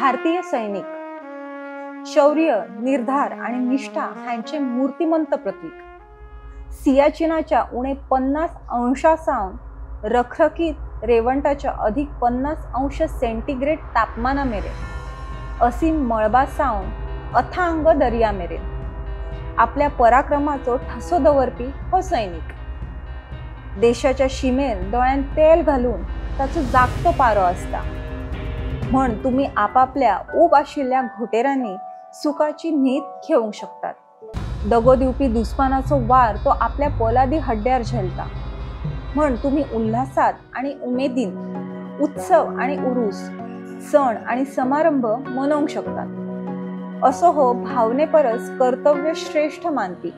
भारतीय सैनिक शौर्य, निर्धार आणि निष्ठा हांचे मूर्तिमंत प्रतीक। सियाचिनाच्या उणे 50 अंशासावन रखरखीत रेवंटाच्या अधिक 50 अंश सेंटीग्रेड तापमाना मेरेन, असीम मळबासावन अथांग दर्या मेरेन आपल्या पराक्रमाचो ठसो दवरपी हो सैनिक। देशाच्या शिमेर दोळ्यान तेल घालून ताचो जागतो पारो आसता म्हण तुमी आपापल्या ऊब आशिल्ल्या घोटेरांनी सुखाची न्हीद घेवंक शकतात। दगो दिवपी दुस्मानाचो वार तो आपल्या पोलादी हड्ड्यार झेलता म्हण तुमी उल्हासात आणि उमेदीन उत्सव आणि उरूस, सण आणि समारंभ मनोवंक शकतात। असो हो भावने परस कर्तव्य श्रेष्ठ मानपी,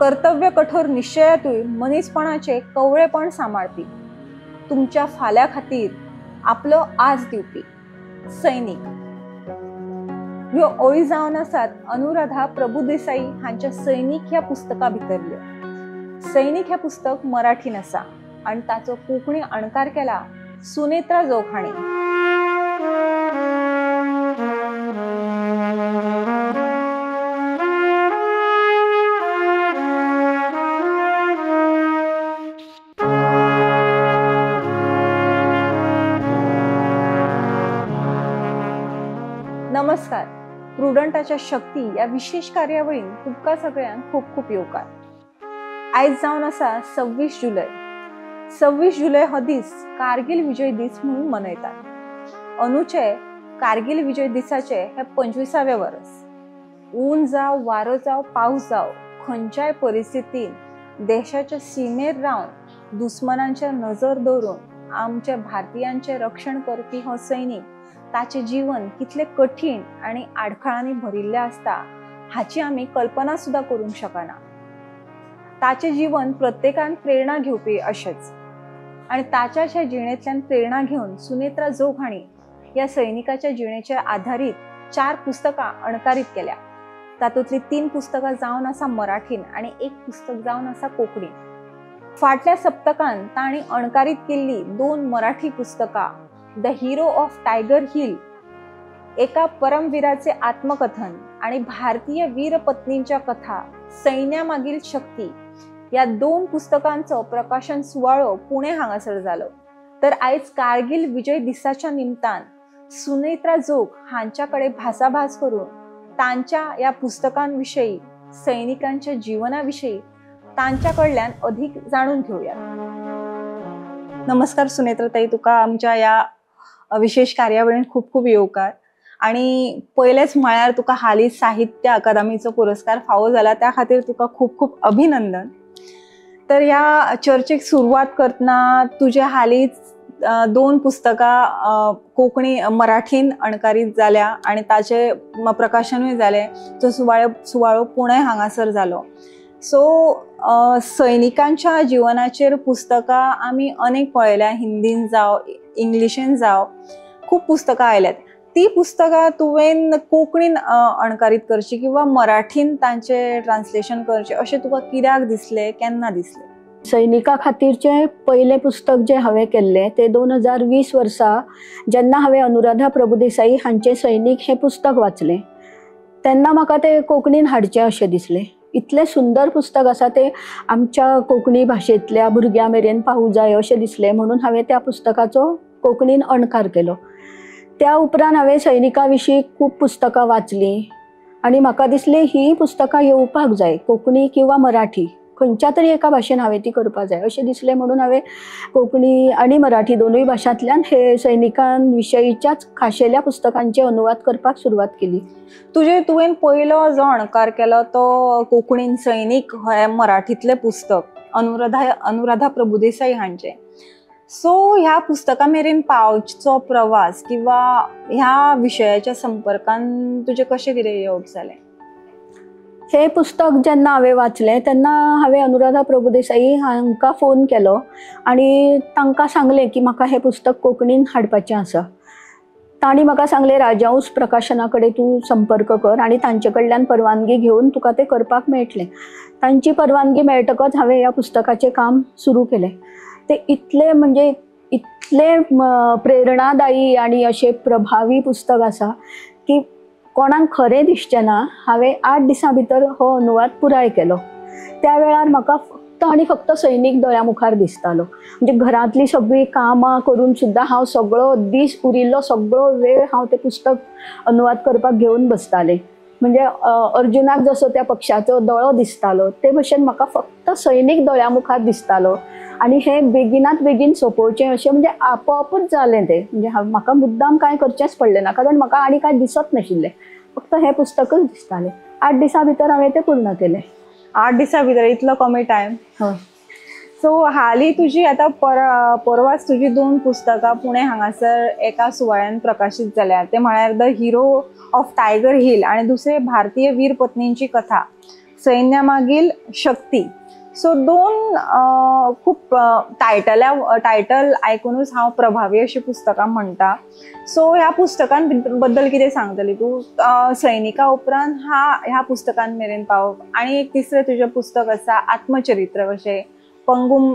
कर्तव्य कठोर निश्चयातूय मनीसपणाचे कवळेपण सांबाळपी, तुमच्या फाल्या खातीर आपलो आज दिवपी सैनिक। ह्यो ओळी जावन आसात अनुराधा प्रभुदेसाई हांच्या सैनिक ह्या पुस्तका भितरल्यो। सैनिक ह्या पुस्तक मराठीन आसा आनी ताचो कोंकणी अणकार केला सुनेत्रा जोग हांणी। नमस्कार, प्रुडंटाच्या शक्ती या विशेष कार्यावळीन तुमकां सगळ्यांक खूब खूब येवकार। आयज जावन आसा 26 जुलय। 26 जुलय हो दीस कारगिल विजय दीस म्हणून मनयतात। अनुचे कारगिल विजय दिसाचे हे 25वें वर्स। ऊन जावं, वारो जावं, पावस जावं, खंयच्याय परिस्थितीन देशाच्या सीमेर रावन दुस्मनांचेर नजर दवरून आमच्या भारतीयांचें रक्षण करपी हो सैनिक, ताचे जीवन कितले कठीण आणि आडखळांनी भरिल्ले आसता हाची आमी कल्पना सुद्दां करूंक शकना। ताचे जीवन प्रत्येकान प्रेरणा घेवपी अशेंच आनी ताच्याच ह्या जिणेंतल्यान प्रेरणा घेवन सुनेत्रा जोग हांणी ह्या सैनिकाच्या जिणेचेर आधारीत 4 पुस्तकां अणकारीत केल्या। तातूंतलीं 3 पुस्तकां जावन आसा मराठीन आनी 1 पुस्तक जावन आसा कोंकणीन। फाटल्या सप्तकान तांणी अणकारीत केल्ली 2 मराठी पुस्तकां the hero of tiger hill, एका परमवीराचे आत्मकथन आणि भारतीय वीरपत्नींच्या कथा सैन्यामागील शक्ती या 2 पुस्तकांचो प्रकाशन सुवाळो पुणे हांगासर जालो। तर आयज कारगिल विजय दिसाच्या निमतान सुनेत्रा जोग हांच्याकडे भासाभास करून तांच्या या पुस्तकांविषयी, सैनिकांच्या जीवनाविषयी तांच्या कडल्यान अधिक जाणून घेऊया। नमस्कार सुनेत्रा ताई, तुका आमच्या या विशेष कार्यावळीन खूब खूब येवकार। आणि पयलेच म्हळ्यार तुका हालींच साहित्य अकादमीचो पुरस्कार फावो जाला, त्या खातीर तुका खूब खूब अभिनंदन। तर ह्या चर्चेक सुरवात करतना तुजे हालींच 2 पुस्तकां कोंकणी मराठीन अणकारीत जाल्या आनी ताचे प्रकाशनूय जालें, तो सुवाळो पुणे हांगासर जालो। सो सैनिकांच्या जिवनाचेर पुस्तकां आमी अनेक पळयल्या, हिंदीन जावं इंग्लिशीन जावं खूब पुस्तकां आयल्यात। ती पुस्तकां तुवें कोंकणीन अणकारीत करची किंवा मराठीन तांचे ट्रान्सलेशन करचें अशें तुका कित्याक दिसलें, केन्ना दिसलें? सैनिका खातीरचें पयलें पुस्तक जें हांवें केल्लें तें 2020 वर्सा जेन्ना हांवें अनुराधा प्रभुदेसाई हांचें सैनिक हें पुस्तक वाचलें तेन्ना म्हाका तें कोंकणीन हाडचें अशें दिसलें। इतलें सुंदर पुस्तक आसा तें आमच्या कोंकणी भाशेंतल्या भुरग्यां मेरेन पावूं जाय अशें दिसलें म्हणून हांवें त्या पुस्तकाचो कोंकणीन अणकार केलो। त्या उपरांत हांवें सैनिका विशीं खूब पुस्तकां वाचलीं आनी म्हाका दिसलें ही पुस्तकां येवपाक जाय, कोंकणी किंवा मराठी खंयच्या तरी एका भाशेन हांवें ती करपाक जाय अशें दिसलें म्हणून हांवें कोंकणी आनी मराठी दोनूय भाशांतल्यान हे सैनिकां विशयीच्याच खाशेल्या पुस्तकांचे अनुवाद करपाक सुरवात केली। तुवें पयलो जो अणकार केलो तो कोंकणीन सैनिक हें मराठींतलें पुस्तक अनुराधा प्रभुदेसाई हांचें। सो ह्या पुस्तका मेरेन पावचो प्रवास किंवा ह्या विशयाच्या संपर्कान तुजें कशें कितें येवप जालें? हें पुस्तक जेन्ना हांवें वाचलें तेन्ना हांवें अनुराधा प्रभुदेसाई हांकां फोन केलो आनी तांकां सांगलें की म्हाका हें पुस्तक कोंकणीन हाडपाचें आसा। तांणी म्हाका सांगलें राजहंस प्रकाशना कडेन तूं संपर्क कर आनी तांचे कडल्यान परवानगी घेवन तुका तें करपाक मेळटलें। तांची परवानगी मेळटकच हांवें ह्या पुस्तकाचें काम सुरू केलें। ते इतलें म्हणजे इतलें प्रेरणादायी आनी अशें प्रभावी पुस्तक आसा की कोणाक खरें दिसचें ना. हांवें 8 दिसां भितर हो अनुवाद पुराय केलो. त्या वेळार म्हाका फक्त आनी फक्त सैनीक दोळ्या मुखार दिसतालो. म्हणजे घरांतली सगळीं कामां करून सुद्दां हांव सगळो दीस उरिल्लो सगळो वेळ हांव तें पुस्तक अनुवाद करपाक घेवन बसतालें. म्हणजे अर्जुनाक जसो त्या पक्षाचो दोळो दिसतालो ते भशेन म्हाका फक्त सैनीक दोळ्या मुखार दिसतालो आनी हें बेगिनात बेगीन सोंपोवचें अशें म्हणजे आपोआपूच जालें तें. म्हणजे म्हाका मुद्दाम कांय करचेंच पडलें ना, कारण म्हाका आनी कांय दिसत नाशिल्लें, फक्त हें पुस्तकच दिसतालें. 8 दिसां भितर हांवें तें पूर्ण केलें. 8 दिसां भितर इतलो कमी टायम? हय. सो हाली तुजी आतां परवाच तुजी 2 पुस्तकां पुणे हांगासर एका सुवाळ्यान प्रकाशीत जाल्या, ते म्हळ्यार the hero of Tiger Hill आनी दुसरे भारतीय वीर पत्नींची कथा सैन्यामागील शक्ती. सो 2 खूब टायटल आयकुनूच हांव प्रभावी अशी पुस्तकां म्हणटा. सो ह्या पुस्तकां बद्दल कितें सांगतली तूं? सैनिका उपरांत ह्या पुस्तकां मेरेन पावप आनी एक तिसरें तुजें पुस्तक आसा आत्मचरित्र कशें पंगुम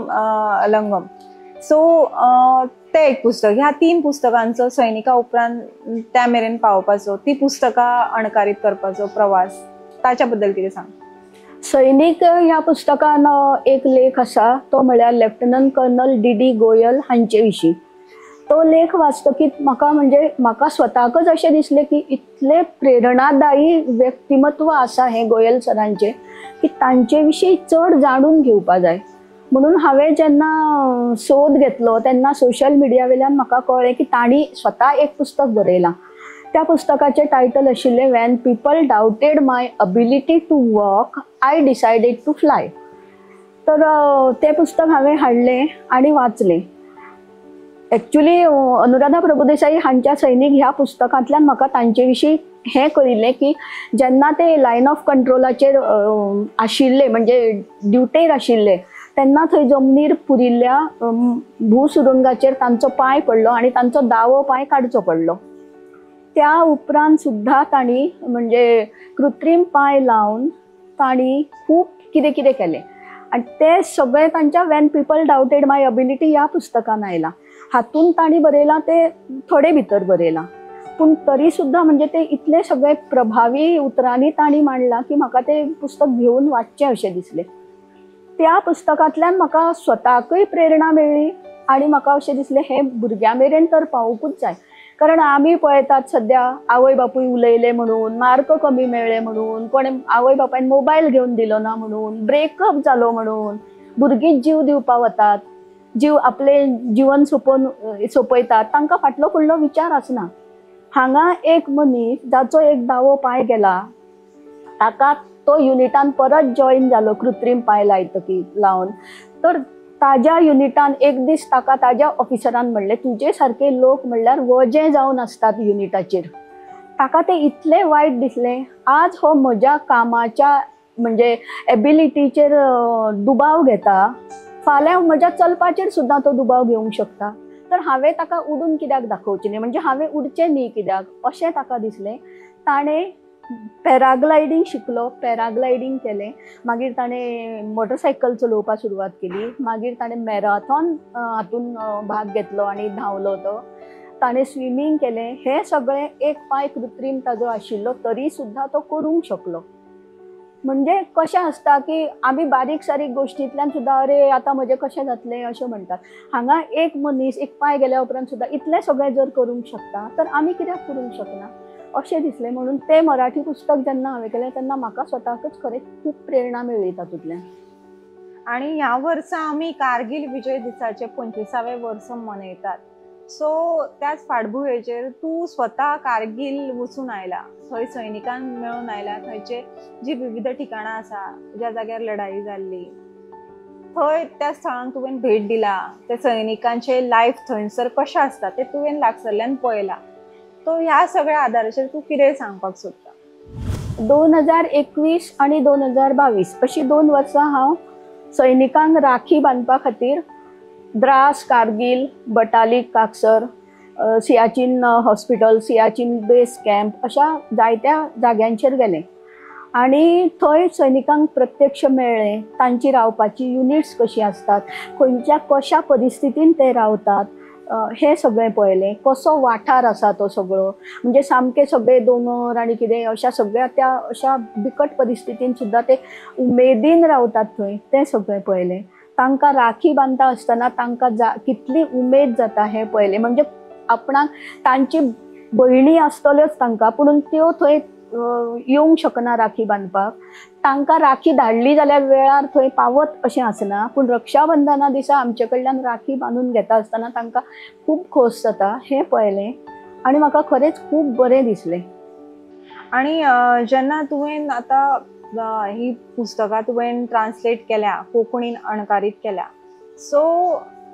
लंगम. सो तें एक पुस्तक. ह्या 3 पुस्तकांचो सैनिका उपरांत त्या मेरेन पावपाचो, ती पुस्तकां अणकारीत करपाचो प्रवास, ताच्या बद्दल कितें सांग? सैनीक ह्या पुस्तकान एक लेख आसा तो म्हळ्यार लेफ्टनंट कर्नल डी.डी. गोयल हांचे विशीं. तो लेख वाचतकीच म्हाका म्हणजे म्हाका स्वताकच अशें दिसलें की इतलें प्रेरणादायी व्यक्तिमत्व आसा हें गोयल सरांचें की तांचे विशीं चड जाणून घेवपा जाय. म्हणून हांवें जेन्ना सोद घेतलो तेन्ना सोशल मिडिया वयल्यान म्हाका कळ्ळें की तांणी स्वता एक पुस्तक बरयलां. त्या पुस्तकाचें टायटल आशिल्लें when people doubted my ability to walk I decided to fly. तर तें पुस्तक हांवें हाडलें आनी वाचलें. एक्चुली अनुराधा प्रभुदेसाई हांच्या सैनीक ह्या पुस्तकांतल्यान म्हाका तांचे विशीं हें कळिल्लें की जेन्ना ते लायन ऑफ कंट्रोलाचेर आशिल्ले, म्हणजे ड्युटेर आशिल्ले, तेन्ना थंय जमनीर पुरिल्ल्या भूसुरुंगाचेर तांचो पांय पडलो आनी तांचो दावो पांय काडचो पडलो. त्या उपरांत सुद्दां तांणी म्हणजे कृत्रीम पांय लावन तांणी खूब कितें कितें केलें आनी तें सगळें तांच्या when people doubted my ability ह्या पुस्तकान आयलां. हातून तांणी बरयलां तें थोडे भितर बरयलां, पूण तरी सुद्दां म्हणजे ते इतले सगळे प्रभावी उतरांनी तांणी मांडलां की म्हाका तें पुस्तक घेवन वाचचें अशें दिसलें. त्या पुस्तकांतल्यान म्हाका स्वताकय प्रेरणा मेळ्ळी आनी म्हाका अशें दिसलें हें भुरग्यां मेरेन तर पावोवंकूच जाय. कारण आमी पळयतात सद्या आवय बापूय उलयले म्हणून, मार्क कमी मेळ्ळे म्हणून, कोणें आवय बापायन मोबायल घेवन दिलो ना म्हणून, ब्रेकअप जालो म्हणून भुरगीं जीव दिवपा वतात, जीव आपले जिवन सोंपयतात, तांकां फाटलो फुडलो विचार आसना. हांगा एक मनीस जाचो एक दावो पांय गेला ताका तो युनिटान परत जॉईन जालो कृत्रीम पांय लायतकीर लावन, तर ताज्या युनिटान एक दीस ताका ताज्या ऑफिसरान म्हणलें तुजे सारके लोक म्हणल्यार वजें जावन आसतात युनिटाचेर. ताका तें इतलें वायट दिसलें, आज हो म्हज्या कामाच्या म्हणजे एबिलिटीचेर दुबाव घेता, फाल्यां म्हज्या चलपाचेर सुद्दां तो दुबाव घेवंक शकता, तर हांवें ताका उडून कित्याक दाखोवचें न्ही, म्हणजे हांवें उडचें न्ही कित्याक अशें ताका दिसलें. ताणें पॅराग्लायडींग शिकलो, पॅराग्लायडींग केलें, मागीर ताणें मोटरसायकल चलोवपाक सुरवात केली, मागीर ताणें मॅराथॉन हातून भाग घेतलो आनी धांवलो तो, ताणें स्विमींग केलें. हें सगळें एक पांय कृत्रीम ताजो आशिल्लो तरी सुद्दां तो करूंक शकलो. म्हणजे कशें आसता की आमी बारीक सारीक गोश्टींतल्यान सुद्दां अरे आतां म्हजें कशें जातलें अशें म्हणटात. हांगा एक मनीस एक पांय गेल्या उपरांत सुद्दां इतलें सगळें जर करूंक शकता तर आमी कित्याक करूंक शकना अशें दिसलें. म्हणून तें मराठी पुस्तक जेन्ना हांवें केलें तेन्ना म्हाका स्वताकच खरें खूब प्रेरणा मेळ्ळी तातूंतल्यान. आनी ह्या वर्सा आमी कारगिल विजय दिसाचें 25वें वर्स मनयतात. सो त्याच फाटभुंयेचेर तूं स्वता कारगिल वचून आयला, थंय सैनिकांक मेळून आयला, थंयचे जी विविध ठिकाणां आसा ज्या जाग्यार लढाई जाल्ली थंय त्या स्थळांक तुवें भेट दिला, ते सैनिकांचे लायफ थंयसर कशें आसता तें तुवें लागसरल्यान पळयलां. तो ह्या सगळ्या आदाराचेर तूं कितें सांगपाक सोदता? 2021 आनी 2022 अशी 2 वर्सां हांव सैनिकांक राखी बांदपा खातीर Dras, Kargil, Batalik, Kaksar, Siachen hospital, Siachen base camp अशा जायत्या जाग्यांचेर गेलें आनी थंय सैनिकांक प्रत्यक्ष मेळ्ळें. तांची रावपाची युनिट्स कशी आसतात, खंयच्या कशा परिस्थितीन ते रावतात, हें सगळें पळयलें. कसो वाठार आसा तो सगळो, म्हणजे सामके सगळे दोंगर आनी कितें अशा सगळ्या त्या अशा बिकट परिस्थितीन सुद्दां ते उमेदीन रावतात थंय, तें सगळें पळयलें. तांकां राखी बांदता आसतना तांकां कितली उमेद जाता हें पळयलें. म्हणजे आपणाक तांची भयणी आसतल्योच तांकां, पूण त्यो थंय येवंक शकना राखी बांदपाक. तांकां राखी धाडली जाल्यार वेळार थंय पावत अशें आसना, पूण रक्षाबंधना दिसा आमचे कडल्यान राखी बांदून घेता आसतना तांकां खूब खोस जाता हें पळयलें आनी म्हाका खरेंच खूब बरें दिसलें. आनी जेन्ना तुवें आतां ही पुस्तकां तुवें ट्रान्सलेट केल्या, कोंकणीन अणकारीत केल्या, सो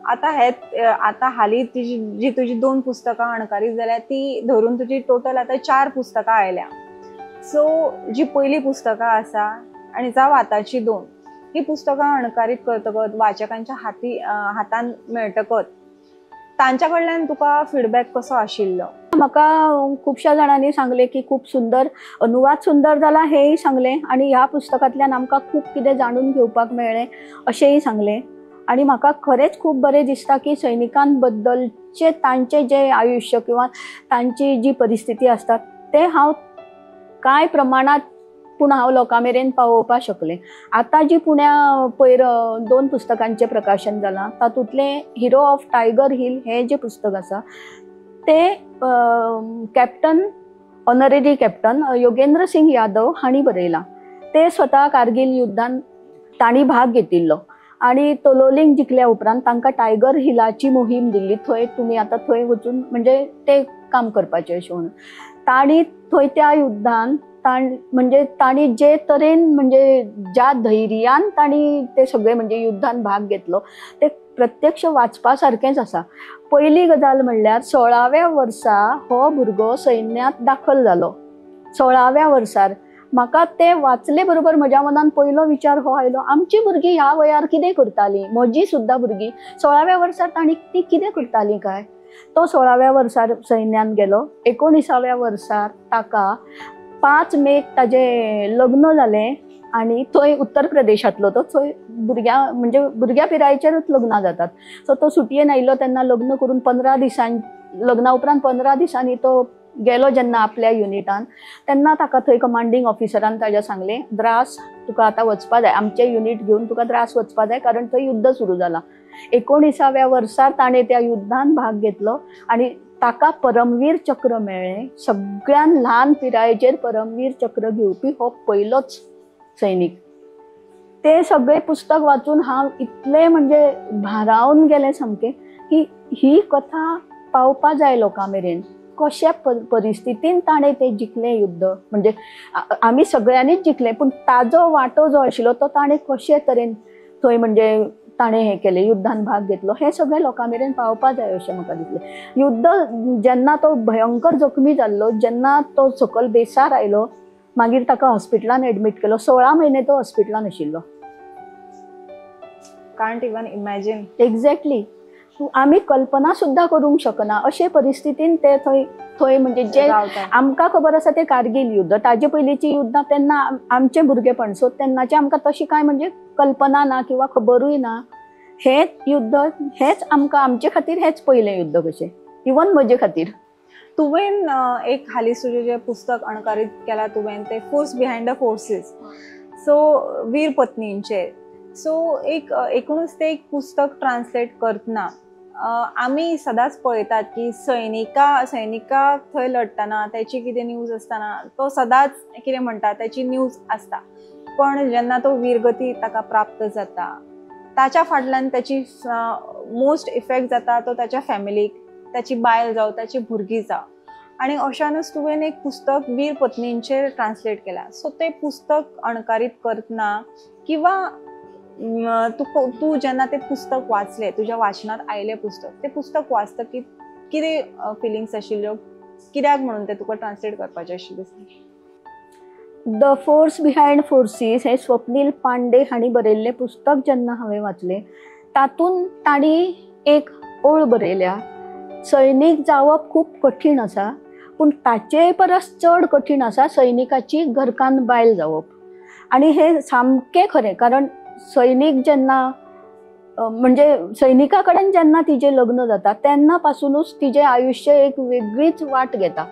आतां हे आतां हालीं तुजी जी तुजी 2 पुस्तकां अणकारीत जाल्या ती धरून तुजी टोटल आतां 4 पुस्तकां आयल्या. सो जी पयली पुस्तकां आसा आनी जावं आतांची 2 ही पुस्तकां अणकारीत करतकच वाचकांच्या हातान मेळटकच तांच्या कडल्यान तुका फिडबॅक कसो आशिल्लो? म्हाका खुबश्या जाणांनी सांगलें की खूब सुंदर अनुवाद सुंदर जाला हेंय सांगलें आनी ह्या पुस्तकांतल्यान आमकां खूब कितें जाणून घेवपाक मेळ्ळें अशेंय सांगलें. आनी म्हाका खरेंच खूब बरें दिसता की सैनिकांबद्दलचे तांचें जें आयुश्य किंवा तांची जी परिस्थिती आसता तें हांव कांय प्रमाणांत पूण हांव लोकां मेरेन पावोवपाक शकलें. आतां जी पुण्या पयर 2 पुस्तकांचें प्रकाशन जालां तातूंतलें हिरो ऑफ टायगर हिल हें जें पुस्तक आसा तें captain honorary captain Yogendra Singh Yadav हांणी बरयलां. ते स्वता कारगील युद्धान तांणी भाग घेतिल्लो आनी तोलोलिंग जिखल्या उपरांत तांकां टायगर हिलाची मोहीम दिल्ली, थंय तुमी आतां थंय वचून म्हणजे ते काम करपाचें अशें म्हणून. तांणी थंय त्या युद्धान म्हणजे तांणी जे तरेन म्हणजे ज्या धैर्यान तांणी ते सगळे म्हणजे युद्धान भाग घेतलो ते प्रत्यक्ष वाचपा सारकेंच आसा. पयली गजाल म्हणल्यार 16व्या वर्सा हो भुरगो सैन्यांत दाखल जालो. 16व्या वर्सार म्हाका ते वाचले बरोबर म्हज्या मनान पयलो विचार हो आयलो, आमची भुरगीं ह्या वयार कितें करतालीं? म्हजी सुद्दां भुरगीं 16व्या वर्सार तांणी ती कितें करतालीं काय? तो 16व्या वर्सार सैन्यांत गेलो. 19व्या वर्सार ताका 5 मेक ताजें लग्न जालें आनी थंय उत्तर प्रदेशांतलो तो, थंय भुरग्यां म्हणजे भुरग्या पिरायेचेरूच लग्नां जातात. सो तो सुटयेन आयिल्लो तेन्ना लग्न करून 15 दिसांनी, लग्ना उपरांत 15 दिसांनी तो गेलो जेन्ना आपल्या युनिटान तेन्ना ताका थंय कमांडींग ऑफिसरान ताज्या सांगलें, द्रास तुका आतां वचपा जाय, आमचें युनीट घेवन तुका द्रास वचपा जाय कारण थंय युद्ध सुरू जालां. 19व्या वर्सार ताणें त्या युद्धान भाग घेतलो आनी ताका परमवीर चक्र मेळ्ळें. सगळ्यान ल्हान पिरायेचेर परमवीर चक्र घेवपी हो पयलोच सैनीक. ते सगळे पुस्तक वाचून हांव इतलें म्हणजे भारावन गेलें सामकें की ही कथा पावपा जाय लोकां मेरेन. कशा परिस्थितीन ताणें तें जिखलें युद्ध, म्हणजे आमी सगळ्यांनीच जिखलें पूण ताजो वांटो जो आशिल्लो तो ताणें कशे तरेन थंय म्हणजे ताणें हें केलें, युद्धान भाग घेतलो, हें सगळें लोकां मेरेन पावपा जाय अशें म्हाका दिसलें. युद्ध जेन्ना तो भयंकर जखमी जाल्लो, जेन्ना तो सकयल बेसार आयलो, मागीर ताका हॉस्पिटलान एडमीट केलो. 16 म्हयने तो हॉस्पिटलान आशिल्लो. Can't even imagine. Exactly, आमी कल्पना सुद्दां करूंक शकना अशे परिस्थितीन ते थंय थंय म्हणजे जे आमकां खबर आसा ते कारगील युद्ध, ताजे पयलींची युद्धां तेन्ना आमचें भुरगेपण, सो तेन्नाचें आमकां तशी कांय म्हणजे कल्पना ना किंवा खबरूय ना. हें युद्ध हेंच आमकां आमचे खातीर हेंच पयलें युद्ध कशें, इवन म्हजे खातीर. तुवें एक हालींच तुजें जें पुस्तक अणकारीत केलां तुवें तें force behind the forces, so वीर पत्नींचेर. सो एक एकूणच तें एक पुस्तक ट्रान्सलेट करतना आमी सदांच पळयतात की सैनिकाक थंय लडटना त्याची कितें न्यूज आसतना तो सदांच कितें म्हणटा त्याची न्यूज आसता, पण जेन्ना तो वीरगती ताका प्राप्त जाता ताच्या फाटल्यान त्याची मोस्ट इफेक्ट जाता तो ताच्या फॅमिलीक, ताची बायल जावं ताची भुरगीं जावं. आनी अशानच तुवें एक पुस्तक वीर पत्नींचेर ट्रान्सलेट केलां. सो तें पुस्तक अणकारीत करतना किंवा तूं जेन्ना तें पुस्तक वाचलें, तुज्या वाचनात आयलें पुस्तक, तें पुस्तक वाचतकीर कितें फिलिंग्स आशिल्ल्यो, कित्याक म्हणून तें तुका ट्रान्सलेट करपाचें आशिल्लें? The force behind forces हें स्वप्नील पांडे हांणी बरयल्लें पुस्तक जेन्ना हांवें वाचलें तातूंत तांणी एक ओळ बरयल्या, सैनीक जावप खूब कठीण आसा पूण ताचे परस चड कठीण आसा सैनिकाची घरकान्न बायल जावप. आनी हें सामकें खरें, कारण सैनीक जेन्ना म्हणजे सैनिका कडेन जेन्ना तिजें लग्न जाता तेन्ना पासुनूच तिजें आयुश्य एक वेगळीच वाट घेता.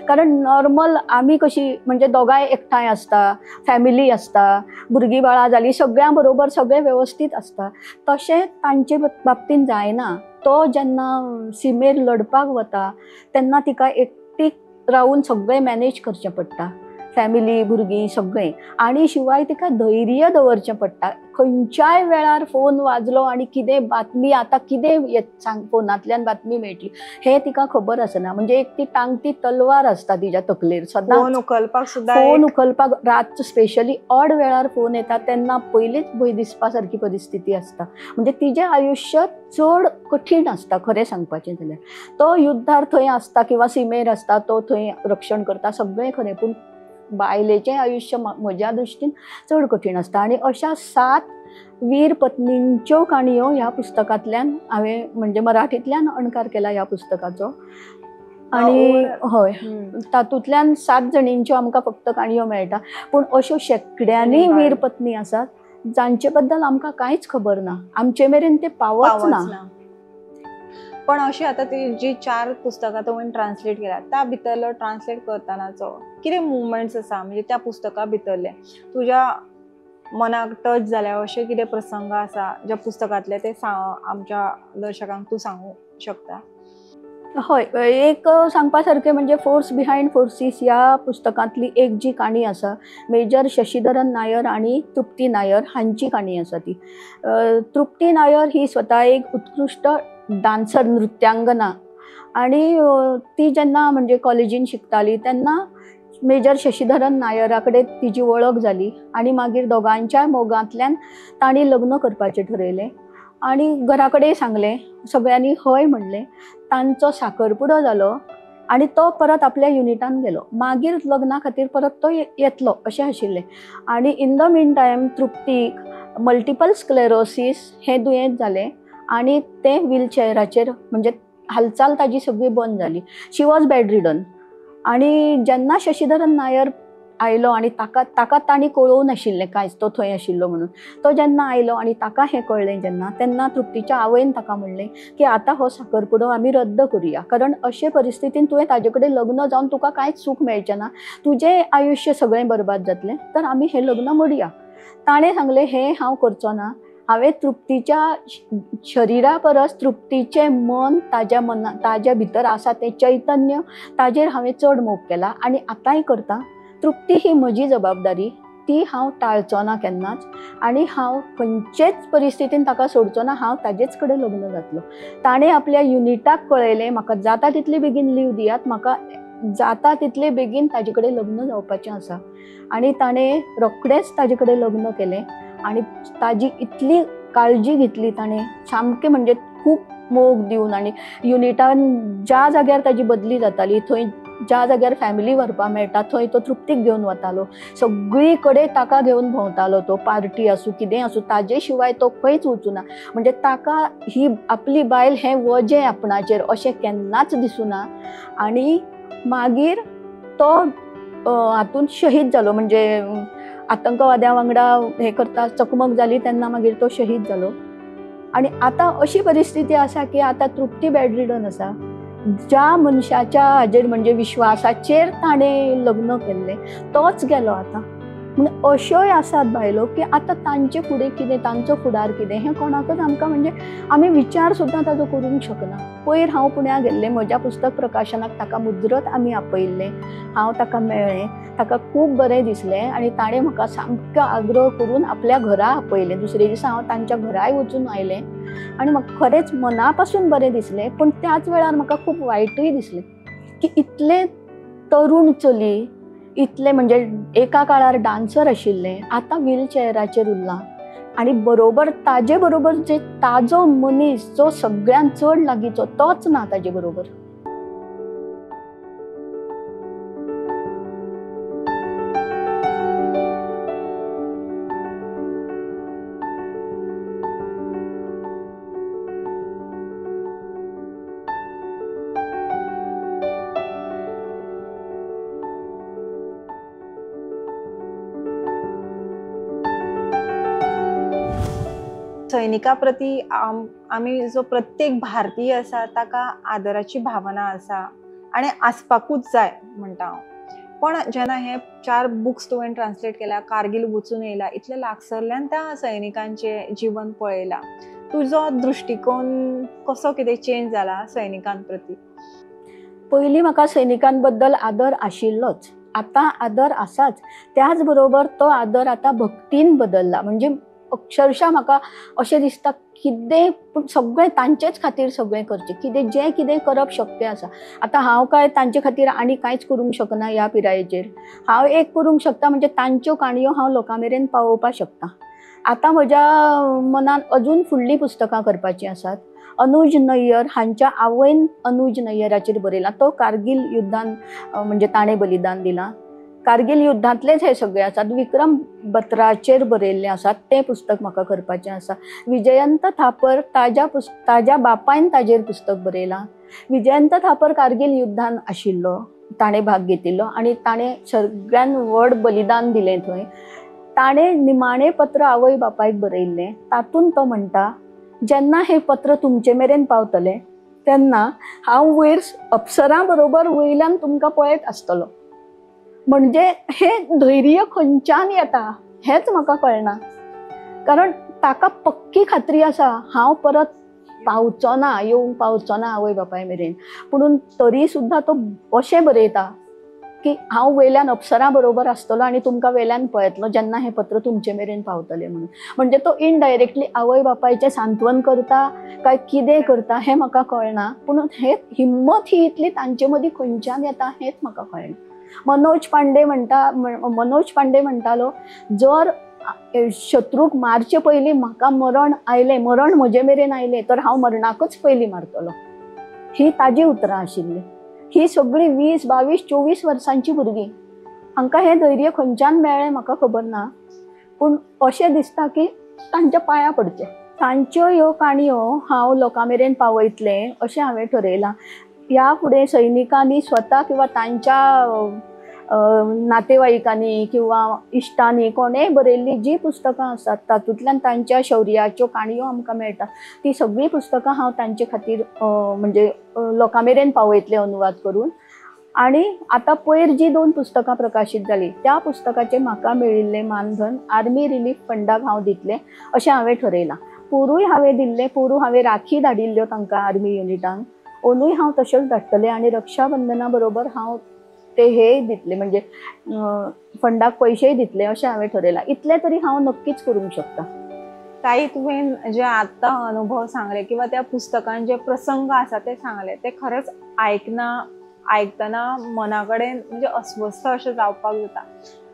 कारण नॉर्मल आमी कशी म्हणजे दोगांय एकठांय आसता, फॅमिली आसता, भुरगीं बाळां जालीं, सगळ्यां बरोबर सगळें वेवस्थीत आसता, तशें तांचे बाबतीन जायना. तो जेन्ना सिमेर लढपाक वता तेन्ना तिका एकटीक रावून सगळें मॅनेज करचें पडटा, फॅमिली भुरगीं सगळें, आनी शिवाय तिका धैर्य दवरचें पडटा. खंयच्याय वेळार फोन वाजलो आनी कितें बातमी आतां कितें सांग फोनांतल्यान बातमी मेळटली हें तिका खबर आसना. म्हणजे एक ती टांगती तलवार आसता तिच्या तकलेर सदांच. फोन उखलपाक सुद्दां, फोन उखलपाक रातचो स्पेशली ऑड वेळार फोन येता तेन्ना पयलींच भंय दिसपा सारकी परिस्थिती आसता. म्हणजे तिजें आयुश्य चड कठीण आसता खरें सांगपाचें जाल्यार. तो युद्धार थंय आसता किंवा सिमेर आसता, तो थंय रक्षण करता सगळें खरें, पूण बायलेचें आयुश्य म्हज्या दृश्टीन चड कठीण आसता. आनी अशा 7 वीर पत्नींच्यो काणयो ह्या पुस्तकांतल्यान हांवें म्हणजे मराठींतल्यान अणकार केला ह्या पुस्तकाचो. आनी हय, तातूंतल्यान 7 जणींच्यो आमकां फक्त काणयो मेळटा, पूण अश्यो शेंकड्यांनी वीर पत्नी आसात जांचे बद्दल आमकां कांयच खबर ना, आमचे मेरेन ते पावच ना. पण अशी आतां ती जी 4 पुस्तकां तुवें ट्रान्सलेट केल्या त्या भितरलो ट्रान्सलेट करतानाचो कितें मुवमेंट्स आसा, म्हणजे त्या पुस्तका भितरले तुज्या मनाक टच जाल्या अशें कितें प्रसंग आसा ज्या पुस्तकांतले ते आमच्या दर्शकांक तूं सांगू शकता? हय, एक सांगपा सारकें म्हणजे फोर्स बिहायंड फोर्सीस ह्या पुस्तकांतली एक जी काणी आसा, मेजर शशिधरन नायर आनी तृप्ती नायर हांची काणी आसा ती. तृप्ती नायर ही स्वता एक उत्कृश्ट डान्सर, नृत्यांगना, आनी ती जेन्ना म्हणजे कॉलेजीन शिकताली तेन्ना मेजर शशिधरन नायरा कडेन तिजी वळख जाली आनी मागीर दोगांच्याय मोगांतल्यान तांणी लग्न करपाचें ठरयलें आनी घरा कडेन सांगलें, सगळ्यांनी हय म्हणलें. तांचो साकरपुडो जालो आनी तो परत आपल्या युनिटान गेलो. मागीर लग्ना खातीर परत तो येतलो अशें आशिल्लें. आनी in the mean time तृप्तीक multiple sclerosis हें दुयेंत जालें आनी तें व्हीलचेअराचेर म्हणजे हालचाल ताजी सगळी बंद जाली. She was bed ridden. आनी जेन्ना शशिधरन नायर आयलो आनी ताका तांणी कळोवं नाशिल्लें कांयच, तो थंय आशिल्लो म्हणून. तो जेन्ना आयलो आनी ताका हें कळ्ळें जेन्ना, तेन्ना तृप्तीच्या आवयन ताका म्हणलें की आतां हो साकरपुडो आमी रद्द करुया, कारण अशे परिस्थितीन तुवें ताजे कडेन लग्न जावन तुका कांयच सूख मेळचें ना, तुजें आयुश्य सगळें बरबाद जातलें, तर आमी हें लग्न मोडया. ताणें सांगलें हें हांव करचो ना, हांवें तृप्तीच्या शरिरा परस तृप्तीचें मन ताज्या मना ताज्या भितर आसा तें चैतन्य ताजेर हांवें चड मोग केला आनी आतांय करता. तृप्ती ही म्हजी जबाबदारी, ती हांव टाळचो ना केन्नाच आनी हांव खंयचेच परिस्थितीन ताका सोडचो ना, हांव ताजेच कडेन लग्न जातलो. ताणें आपल्या युनिटाक कळयलें म्हाका जाता तितले बेगीन लीव दियात, म्हाका जाता तितले बेगीन ताजे कडेन लग्न जावपाचें आसा. आनी ताणें रोखडेंच ताजे कडेन लग्न केलें आनी ताजी इतली काळजी घेतली ताणें, सामकें म्हणजे खूब मोग दिवन. आनी युनिटान ज्या जाग्यार ताजी बदली जाताली थंय ज्या जाग्यार फॅमिली व्हरपाक मेळटा थंय तो तृप्तीक घेवन वतालो, सगळी कडेन ताका घेवन भोंवतालो तो, पार्टी आसूं कितेंय आसूं ताजे शिवाय तो खंयच वचूना. म्हणजे ताका ही आपली बायल हें वजें आपणाचेर अशें केन्नाच दिसूना. आनी मागीर तो हातूंत शहीद जालो, म्हणजे आतंकवाद्या वांगडा हे करता चकमक जाली तेन्ना मागीर तो शहीद जालो. आनी आतां अशी परिस्थिती आसा की आतां तृप्ती बेडरिडन आसा, ज्या मनशाच्या हाजेर म्हणजे विश्वासाचेर ताणें लग्न केल्लें तोच गेलो आतां. म्हूण अश्योय आसात बायलो की आतां तांचे फुडें कितें, तांचो फुडार कितें हें कोणाकच आमकां म्हणजे आमी विचार सुद्दां ताजो करूंक शकना. पयर हांव पुण्या गेल्लें, म्हज्या पुस्तक प्रकाशनाक ताका मुजरत आमी आपयिल्लें, हांव ताका मेळ्ळें, ताका खूब बरें दिसलें आनी ताणें म्हाका सामको आग्रह करून आपल्या घरा आपयलें. दुसरे दिसा हांव तांच्या घराय वचून आयलें आनी म्हाका खरेंच मना पासून बरें दिसलें. पूण त्याच वेळार म्हाका खूब वायटूय दिसलें की इतलें तरूण चली, इतलें म्हणजे एका काळार डान्सर आशिल्लें, आतां व्हीलचेअराचेर उरलां आनी बरोबर ताजे बरोबर जे ताजो मनीस जो सगळ्यांत चड लागींचो तोच ना ताजे बरोबर. सैनिका प्रती आमी जो प्रत्येक भारतीय आसा ताका आदराची भावना आसा आनी आसपाकूच जाय म्हणटा हांव. पण जेन्ना हे 4 बुक्स तुवें ट्रान्सलेट केल्या, कारगिल वचून येयला, इतले लागसरल्यान त्या सैनिकांचें जीवन पळयलां, तुजो दृश्टिकोन कसो कितें चेंज जाला सैनिकां प्रती? पयलीं म्हाका सैनिकां बद्दल आदर आशिल्लोच, आतां आदर आसाच, त्याच बरोबर तो आदर आतां भक्तीन बदलला. म्हणजे अक्षरशः म्हाका अशें दिसता कितें पूण सगळें तांचेच खातीर सगळें करचें, कितें जें कितें करप शक्य आसा. आतां हांव काय तांचे खातीर आनी कांयच करूंक शकना ह्या पिरायेचेर. हांव एक करूंक शकता म्हणजे तांच्यो काणयो हांव लोकां मेरेन पावोवपाक शकता. आतां म्हज्या मनान अजून फुडलीं पुस्तकां करपाचीं आसात. अनुज नय्यर हांच्या आवयन अनुज नय्यराचेर बरयलां, तो कारगिल युद्धान म्हणजे ताणें बलिदान दिलां. कारगिल युद्धांतलेच हे सगळे आसात. विक्रम बत्राचेर बरयल्लें आसा तें पुस्तक म्हाका करपाचें आसा. विजयंत थापर ताज्या बापायन ताजेर पुस्तक बरयलां. विजयंत थापर कारगिल युद्धान आशिल्लो, ताणें भाग घेतिल्लो आनी ताणें सगळ्यान व्हड बलिदान दिलें थंय. ताणें निमाणें पत्र आवय बापायक बरयल्लें, तातूंत तो म्हणटा जेन्ना हें पत्र तुमचे मेरेन पावतलें तेन्ना हांव वयर अप्सरां बरोबर वयल्यान तुमकां पळयत आसतलो. म्हणजे हे धैर्य खंयच्यान येता हेंच म्हाका कळना, कारण ताका पक्की खात्री आसा हांव परत पावचो ना, येवंक पावचो ना आवय बापाय मेरेन, पुणून तरी सुद्दां तो अशें बरयता की हांव वयल्यान अप्सरां बरोबर आसतलो आनी तुमकां वयल्यान पळयतलो जेन्ना हें पत्र तुमचे मेरेन पावतलें म्हणून. म्हणजे तो इनडायरेक्टली आवय बापायचें सांत्वन करता काय कितें करता हें म्हाका कळना, पूण हे हिम्मत ही इतली तांचे मदीं खंयच्यान येता हेंच म्हाका कळना. मनोज पांडे म्हणटालो जर शत्रूक मारचे पयलीं म्हाका मरण आयलें, मरण म्हजे मेरेन आयलें तर हांव मरणाकच पयलीं मारतलो, ही ताजी उतरां आशिल्लीं. ही सगळीं 20, 22, 24 वर्सांची भुरगीं, हांकां हें धैर्य खंयच्यान मेळ्ळें म्हाका खबर ना, पूण अशें दिसता की तांच्या पांयां पडचें. तांच्यो ह्यो काणयो हांव लोकां मेरेन पावयतलें अशें हांवें ठरयलां. ह्या फुडें सैनिकांनी स्वता किंवा तांच्या नातेवाईकांनी किंवा इश्टांनी कोणेय बरयल्लीं जीं पुस्तकां आसात तातूंतल्यान तांच्या शौर्याच्यो काणयो आमकां मेळटा, ती सगळीं पुस्तकां हांव तांचे खातीर म्हणजे लोकां मेरेन पावयतलें अनुवाद करून. आनी आतां पयर जीं 2 पुस्तकां प्रकाशीत जालीं त्या पुस्तकाचें म्हाका मेळिल्लें मानधन आर्मी रिलीफ फंडाक हांव दितलें अशें हांवें ठरयलां. पोरूय हांवें दिल्लें, पोरूं हांवें राखी धाडिल्ल्यो तांकां आर्मी युनिटांक, ओनूय हांव तशेंच धाडटलें आनी रक्षाबंधना बरोबर हांव ते हे दितले म्हणजे फंडाक पयशेय दितले अशें हांवें ठरयलां. इतलें तरी हांव नक्कीच करूंक शकता. ताई, तुवें जे आत्तां अनुभव सांगले किंवा त्या पुस्तकान जे प्रसंग आसा ते सांगले ते खरेंच आयकतना मना कडेन म्हणजे अस्वस्थ अशें जावपाक जाता.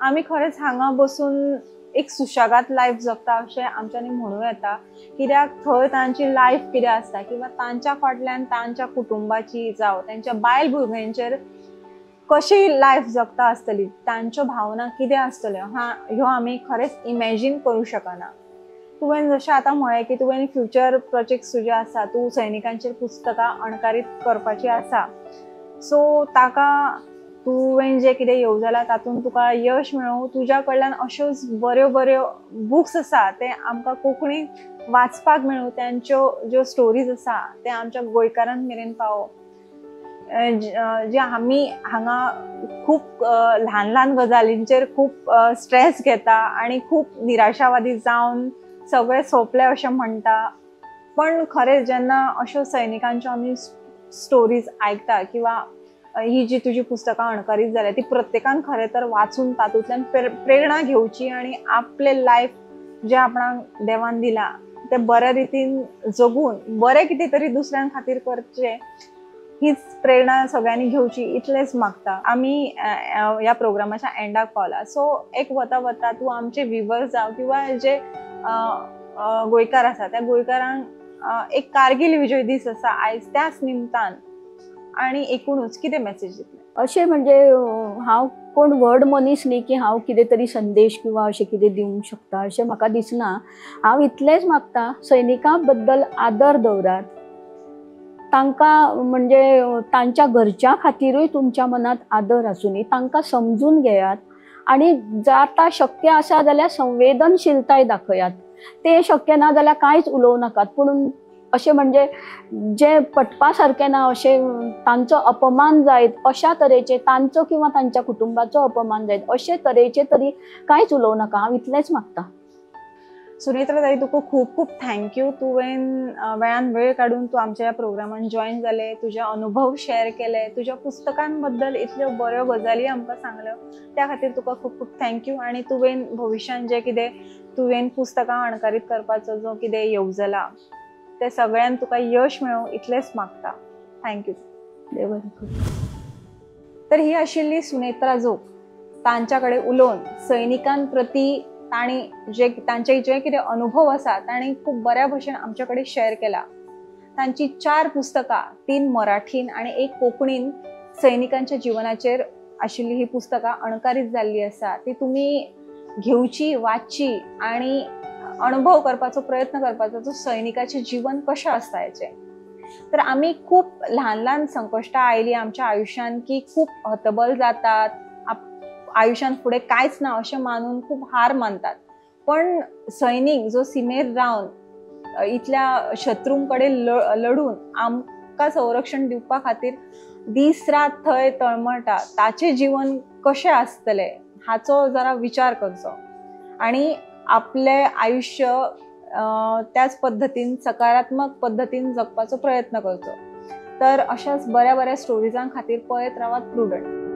आमी खरेंच हांगा बसून एक सुशेगाद लायफ जगता अशें आमच्यांनी म्हणूं येता, कित्याक थंय तांची लायफ कितें आसता किंवा तांच्या फाटल्यान तांच्या कुटुंबाची जावं तांच्या बायल भुरग्यांचेर कशी लायफ जगता आसतली, तांच्यो भावना कितें आसतल्यो ह्यो आमी खरेंच इमॅजीन करूं शकना. तुवें जशें आतां म्हळें की तुवें फ्युचर प्रोजेक्ट्स तुजे आसा, तूं सैनिकांचेर पुस्तकां अणकारीत करपाची आसा, सो ताका तुवें जें कितें येवजलां तातूंत तुका यश मेळूं. तुज्या कडल्यान अश्योच बऱ्यो बऱ्यो बुक्स आसा ते आमकां कोंकणी वाचपाक मेळूं, तांच्यो ज्यो स्टोरीज आसा ते आमच्या गोंयकारां मेरेन पावो. जे आमी हांगा खूब ल्हान ल्हान गजालींचेर खूब स्ट्रेस घेता आनी खूब निराशावादी जावन सगळें सोंपलें अशें म्हणटा, पण खरेंच जेन्ना अश्यो सैनिकांच्यो आमी स्टोरीज आयकता किंवा ही जी तुजी पुस्तकां अणकारीत जाल्या ती प्रत्येकान खरें तर वाचून तातूंतल्यान प्रेरणा घेवची आनी आपलें लायफ जें आपणाक देवान दिलां तें बऱ्या रितीन जगून बरें कितें तरी दुसऱ्यां खातीर करचें, हीच प्रेरणा सगळ्यांनी घेवची इतलेंच मागता. आमी ह्या प्रोग्रामाच्या एंडाक पावला, सो एक वता वता तूं आमचे व्युवर्स जावं किंवा जे गोंयकार आसा त्या गोंयकारांक एक कारगिल विजय दीस आसा आयज, त्याच निमतान आनी एकूणच कितें मॅसेज दितलें? अशें म्हणजे हांव कोण व्हड मनीस न्ही की हांव कितें तरी संदेश किंवा अशें कितें दिवंक शकता अशें म्हाका दिसना. हांव इतलेंच मागता, सैनिकां बद्दल आदर दवरात, तांकां म्हणजे तांच्या घरच्या खातीरूय तुमच्या मनांत आदर आसूनी, तांकां समजून घेयात आनी जाता शक्य आसा जाल्यार संवेदनशीलताय दाखयात. ते शक्य ना जाल्यार कांयच उलोवं नाकात, पूण अशें म्हणजे जे पटपा सारकें ना अशें तांचो अपमान जायत अशा तरेचे, तांचो किंवा तांच्या कुटुंबाचो अपमान जायत अशे तरेचे तरी कांयच उलोवं नाका, हांव इतलेंच मागता। सुनेत्रा ताई, तुका खूब खूब thank you. तुवें वेळान वेळ काडून तूं आमच्या ह्या प्रोग्रामान जॉयन जालें, तुजे अनुभव शेअर केले, तुज्या पुस्तकांबद्दल इतल्यो बऱ्यो गजाली आमकां सांगल्यो, त्या खातीर तुका खूब खूब thank you. आनी तुवें भविश्यान जें कितें तुवें पुस्तकां अणकारीत करपाचो जो कितें येवजला ते सगळ्यान तुका यश मेळूं इतलेंच मागता। Thank you. देव बरें करूं। तर ही आशिल्ली सुनेत्रा जोग, तांच्या कडेन उलोवन सैनिकां प्रती तांणी जे तांचे जे कितें अनुभव आसा तांणी खूब बऱ्या भशेन आमचे कडेन शेअर केला। तांची 4 पुस्तकां, 3 मराठीन आनी 1 कोंकणीन सैनिकांच्या जिवनाचेर आशिल्ली ही पुस्तकां अणकारीत जाल्ली आसा। ती तुमी घेवची, वाचची आनी अनुभव करपाचो प्रयत्न करपाचो जो सैनिकाचें जीवन कशें आसता हेचें। तर आमी खूब ल्हान ल्हान संकश्टां आयलीं आमच्या आयुश्यान की खूब हतबल जातात, आयुश्यान फुडें कांयच ना अशें मानून खूब हार मानतात, पण सैनीक जो सिमेर रावन इतल्या शत्रूं कडेन लढून आमकां संरक्षण दिवपा खातीर दीस रात थंय तळमळटा, ताचें जीवन कशें आसतलें हाचो जरा विचार करचो आनी आपलें आयुश्य त्याच पद्दतीन सकारात्मक पद्दतीन जगपाचो प्रयत्न करचो। तर अशाच बऱ्या बऱ्या स्टोरीजां खातीर पळयत रावात प्रुडंट।